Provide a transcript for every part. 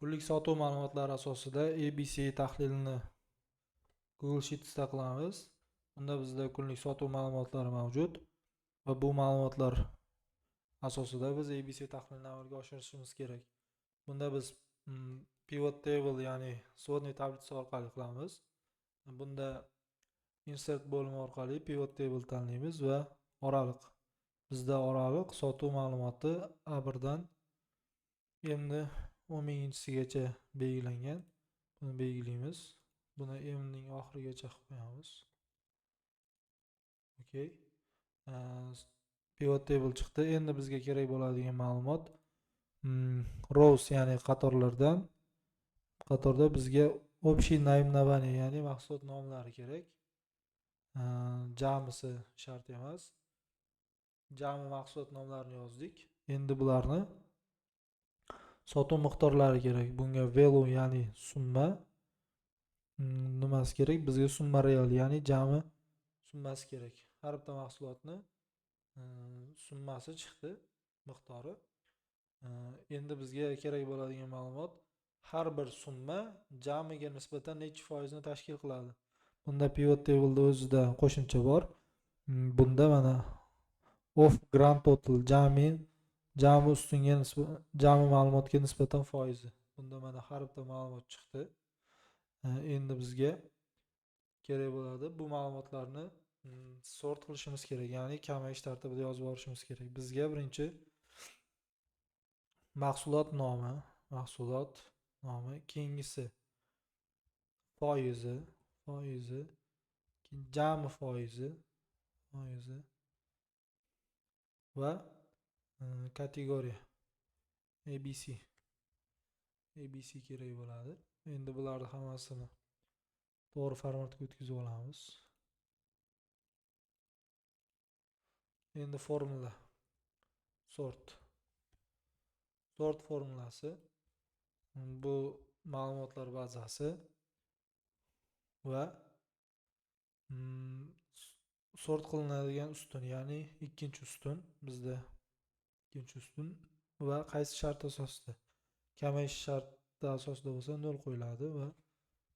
Kunlik sotuv ma'lumotlari asosida ABC tahlilini Google Sheets'da qilamiz. Bunda bizda kunlik sotuv ma'lumotlari mavjud va bu ma'lumotlar asosida biz ABC tahlilini amalga oshirishimiz kerak. Bunda biz pivot table, ya'ni сводный tablitsa orqali qilamiz. Bunda insert bo'limi orqali pivot table tanlaymiz va oraliq. Bizda oraliq sotuv ma'lumoti A1 dan M ni 10,000-sigacha belgilangan. Buni belgilaymiz. Buni M ning oxirigacha qilib qo'yamiz. Okey. Pivot table chiqdi. Endi bizga kerak bo'ladigan ma'lumot rows, ya'ni qatorlardan. Qatorda bizga общий наименование, ya'ni mahsulot nomlari kerak. Jamisi shart emas. Jami mahsulot nomlarini yozdik. Endi bularni sotuv miqdorlari kerak. Bunga value, ya'ni summa nimasi kerak? Bizga summa real, ya'ni jami summasi kerak. Har bitta mahsulotni summasi chiqdi, miqdori. Endi bizga kerak bo'ladigan ma'lumot har bir summa jamiga nisbatan necha foizni tashkil qiladi. Bunda pivot table'da o'zida qo'shimcha bor. Bunda mana of grand total jami ustunga jami ma'lumotga nisbatan foizi. Bunda mana har bitta ma'lumot chiqdi. Endi bizga kerak bo'ladi bu ma'lumotlarni sort qilishimiz kerak, ya'ni kamayish tartibida yozib olishimiz kerak. Bizga birinchi mahsulot nomi, keyingisi foizi, keyin jami foizi va kategoriya ABC kerak bo'ladi. Endi bularni hammasini to'g'ri formatga o'tkazib olamiz. Endi formula sort formulasi, bu ma'lumotlar bazasi va sort qilinadigan ustun, ya'ni ikkinchi ustun, bizda ikkinchi ustun va qaysi shart asosida, kamayish sharti asosida bo'lsa 0 qo'yiladi va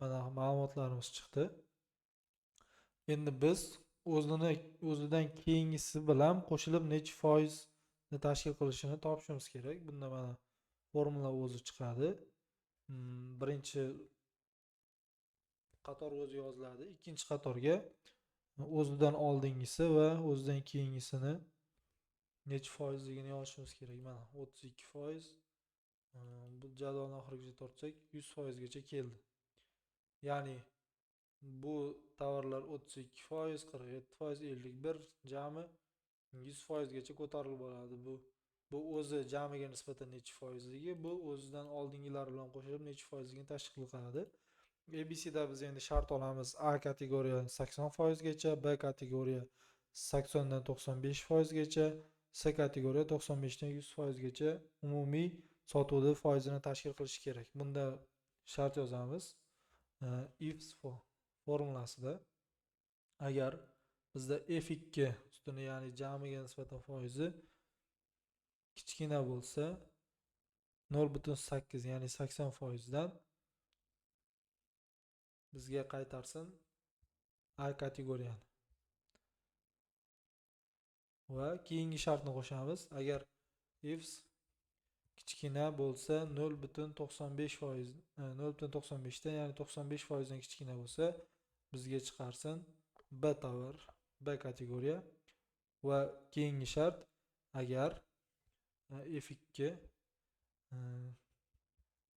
mana ma'lumotlarimiz chiqdi. Endi biz o'zidan keyingisi bilan qo'shilib necha foizni tashkil qilishini topishimiz kerak. Bunda mana formula o'zi chiqadi. Birinchi qator o'zi yoziladi, ikkinchi qatorga o'zidan oldingisi va o'zidan keyingisini necha foizligini yozishimiz kerak. Mana 32%, bu jadvalni oxirigacha tortsak 100% gacha keldi. Ya'ni bu tovarlar 32%, 47%, 51, jami 100% gacha ko'tarilib boradi. Bu o'zi jamiga nisbatan necha foizligi, bu o'zidan oldingilar bilan qo'shilib necha foizligini tashkil qiladi. ABC da biz endi shart olamiz. A kategoriya 80% gacha, B kategoriya 80 dan 95% gacha, C kategoriya 95 dan 100% gacha umumiy sotuvda foizini tashkil qilishi kerak. Bunda shart yozamiz. If formulasida agar bizda F2 ustuni, ya'ni jamiga nisbatan foizi kichkina bo'lsa 0.8, ya'ni 80% dan bizga qaytarsin A kategoriyani. Va keyingi shartni qo'shamiz. Agar if kichkina bo'lsa 0.95%, 0.95 dan, ya'ni 95% dan kichkina bo'lsa bizga chiqarsin B tovar, B kategoriya. Va keyingi shart agar F2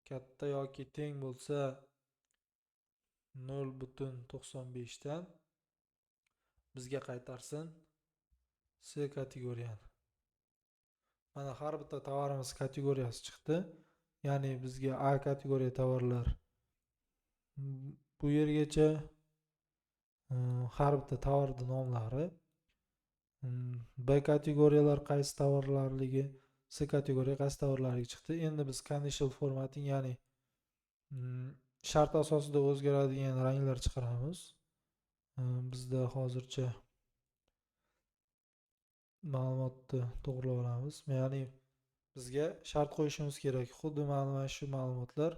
katta yoki teng bo'lsa 0.95 dan bizga qaytarsin C kategoriyani. Mana har bitta tovarimiz kategoriyasi chiqdi. Ya'ni bizga A kategoriya tovarlar bu yergacha, har bitta tovarning nomlari, B kategoriyalar qaysi tovarlarligi, C kategoriya qaysi tovarlarligi chiqdi. Endi biz conditional formatting, ya'ni shart asosida o'zgaradigan ranglar chiqaramiz. Bizda hozircha ma'lumotni to'g'rilab olamiz. Ya'ni Bizga shart qo'yishimiz kerak. Xuddi mana shu ma'lumotlar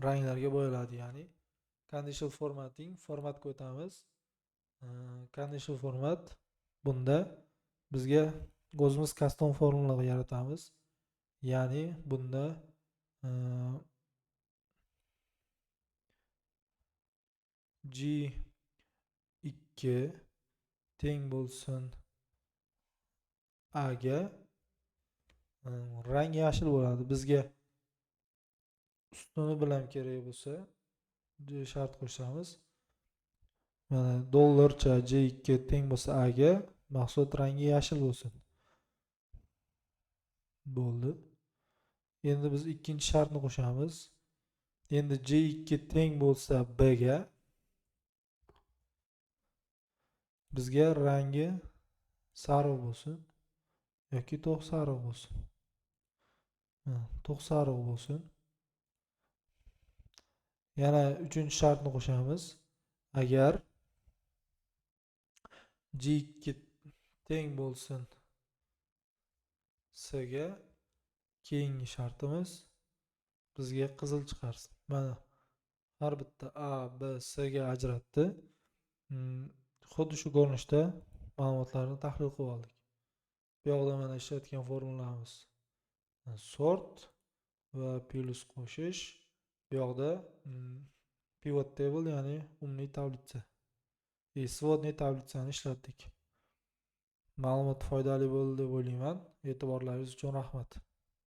ranglarga bo'yaladi, ya'ni conditional formatting formatga o'tamiz. Conditional format, bunda bizga o'zimiz custom formula yaratamiz. Ya'ni bunda G2 teng bo'lsin A ga, rang yashil bo'ladi. Bizga ustuni bilan kerak bo'lsa shart qo'shamiz. Mana dollarcha G2 teng bo'lsa A ga, mahsulot rangi yashil bo'lsin. Bo'ldi. Endi biz ikkinchi shartni qo'shamiz. Endi G2 teng bo'lsa B ga, bizga rangi sariq bo'lsin yoki to'q sariq bo'lsin. To'q sariq bo'lsin. Yana uchinchi shartni qo'shamiz. Agar G2 teng bo'lsin S ga, keyingi shartimiz bizga qizil chiqarsin. Mana har bitta A, B, S ga ajratdi. Xuddi shu ko'rinishda ma'lumotlarni tahlil qilib oldik. Bu yoqda mana ishlatgan formulamiz sort va plus qo'shish. Bu yoqda pivot table, ya'ni umumiy tablitsa, сводный tablitsani ishlatdik. Ma'lumot foydali bo'ldi deb o'ylayman. E'tiborlaringiz uchun rahmat.